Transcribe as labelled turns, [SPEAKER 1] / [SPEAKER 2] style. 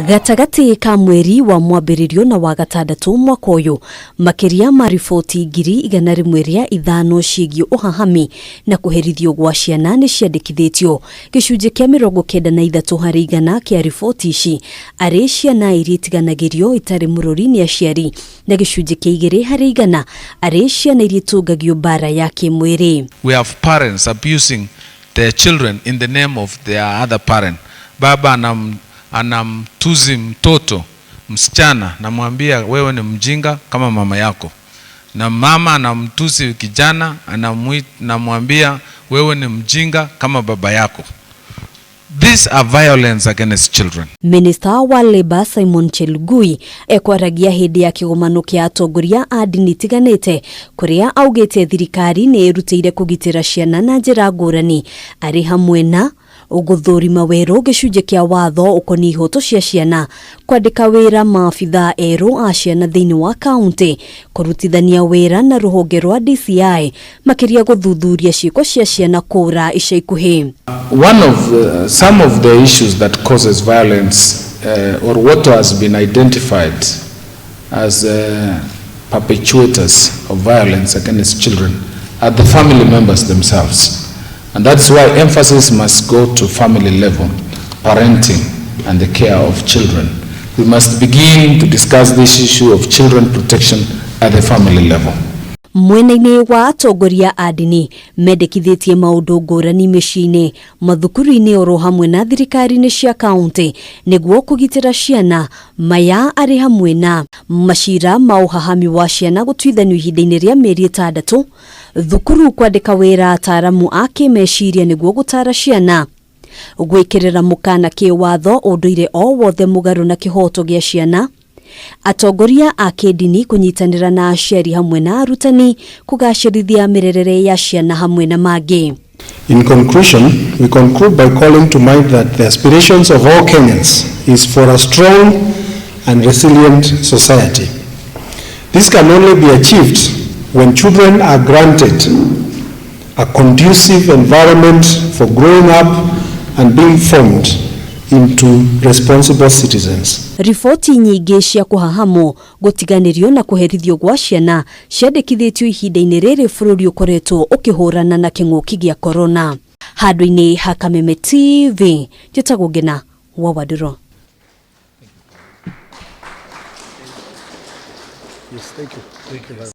[SPEAKER 1] Gatagatĩ ka mweri wa mwambĩrĩrio na wa gatandatũ mwaka ũyũ, makĩria ma riboti 105,000 ciĩgiĩ ũhahami na kũherithio gwa ciana nĩ ciandĩkithĩtio. Gĩcunjĩ kĩa 93% kĩa riboti ici arĩ ciana iria itiganagĩrio itarĩ mũrori nĩ aciari na gĩcunjĩ kĩa 2% arĩ ciana iria itũngagio mbara ya kĩmwĩrĩ.
[SPEAKER 2] We have parents abusing their children in the name of their other parent. Baba anamtuzi mtoto msichana, namwambia wewe ni mjinga kama mama yako, na mama anamtusi kijana, anamwambia wewe ni mjinga kama baba yako. These are violence against children.
[SPEAKER 1] Minister wa Labour Simon Chelugui ekwaragia hĩndĩ ya kĩgomano kĩa atongoria a ndini itiganĩte kũrĩa augĩte thirikari nĩ ĩrutĩire kũgitĩra ciana na njĩra ngũrani arĩ hamwe na gũthũrima werũ gĩcunjĩ kĩa watho ũkoniĩ ihoto cia ciana, kwandĩka wĩra maabithaa erũ a ciana thĩinĩ wa kaunti, kũrutithania wĩra na rũhonge rwa DCI, makĩria gũthuthuria ciĩko cia ciana kũra ica ikuhĩ.
[SPEAKER 2] Some of the issues that causes violence or what has been identified as perpetuators of violence against children are the family members themselves. And that's why emphasis must go to family level, parenting and the care of children. We must begin to discuss this issue of children protection at the family level.
[SPEAKER 1] Mwena-inĩ wa atongoria a ndini mendekithĩtie maũndũ ngũrani mĩciĩ-inĩ, mathukuru-inĩ oro hamwe na thirikari-inĩ cia kaunti nĩguo kũgitĩra ciana. Maya arĩ hamwe na macira ma ũhahami wa ciana gũtuithanio ihinda-inĩ rĩa mĩeri 6, thukuru kwandĩka wĩra ataaramu a kĩmeciria nĩguo gũtara ciana, gwĩkĩrĩra mũkana kĩwatho ũndũire o wothe mũgarũ na kĩhoto gĩa ciana, atongoria a kĩndini kũnyitanĩra na aciari hamwe na arutani kũgacĩrithia mĩrerere ya ciana hamwe na mangĩ.
[SPEAKER 3] In conclusion, we conclude by calling to mind that the aspirations of all Kenyans is for a strong and resilient society. This can only be achieved when children are granted a conducive environment for growing up and being formed into responsible citizens.
[SPEAKER 1] Riboti nyingĩ cia kũhahamwo, gũtiganĩrio na kũherithio gwa ciana ciandĩkithĩtio ihinda-inĩ rĩrĩ bũrũri ũkoretwo ũkĩhũrana na kĩng'ũki gĩa korona. Handũ-inĩ ha Kameme TV, njĩtagwo Ngina wa Wandũrũ.
[SPEAKER 3] Yes, thank you. Thank you very much.